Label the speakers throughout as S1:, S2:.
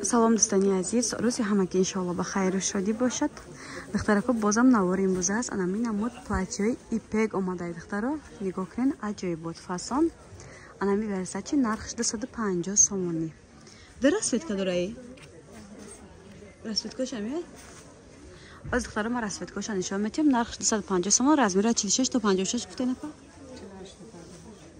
S1: Салом, дӯстони азиз, рӯзи ҳамагӣ иншоалло ба хайру шодӣ бошад. Духтарако, бозам навори имрӯз аст. Анами намуд платьёи ипек омадаи, духтаро, нигоҳ кунед, аҷоибот фасон. Анами Версачи нархш 250 сомонӣ. Дар расцветка дораи? Расцветкош ами? Боз, духтаро, ма расцветкоша нишон метиҳам. Нархш 250 сомон, размера 46 то 56 гуфтена па?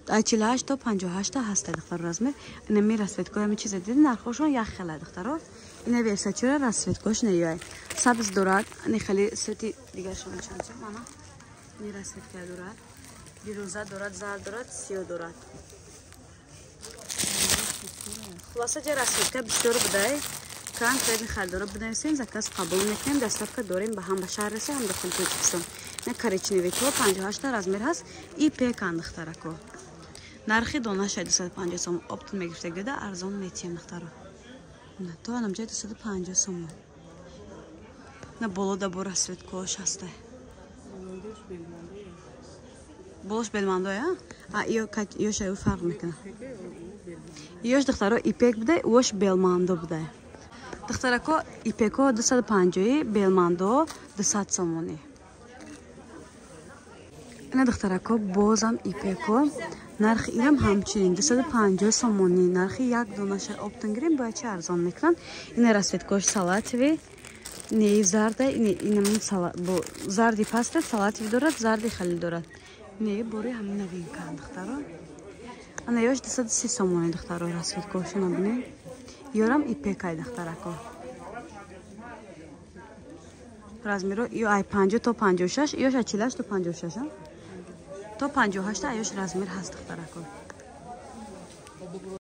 S1: 48 то 58 ҳаста, духтаро, размер. Инами расцветкои ами чиза диди, нархошон як хела, духтаро. Ина Версачиро расцветкош неёй. Сабз дорад, ани хеле цвети дигаршон чанд мана. Ини расцветка дорад. Бирӯза дорад, зард дорад, сиё дорад. Хулоса, ҷа расцветка бисёр будай. Конкретно харидоро бинависем, заказ қабул мекунем, доставка дорем ба ҳам ба шаҳр Россия, ҳам дохили Тоҷикистон. Ина коричневый ко 58 размер ҳаст, ипекан, духтарако. Нархи донаша 250 сом. Оптом мегирифтагида арзон метиҳем, духтаро. То анамҷа 250 сомон. На боло да бо расцветкош ҳаста. Болош белмандоя? А иё иёша ю фарқ мекунад. Иёш, духтаро, ипек будай, уош белмандо будай. Духтарако, ипеко 250, белмандо 200 сомонӣ. Ина, духтарако, бозам ипеко, нархи ирам ҳамчунин 250 сомонӣ. Нархи як донаша оптом гирем, бояд чи арзон мекунанд. Ина расцветкош салатовый, не зарда, инам зарди паста салатовый дорад, зарди хеле дорад. Не бори ҳамин новинка, духтаро. Ана ёш 230 сомонӣ, духтаро, расцветкошона бинед. Ёрам ипекай, духтарако. Размеро ё ай 50 то 56, ёш ай 48 то 56, то 58 аёш размер ҳаст, духтарако.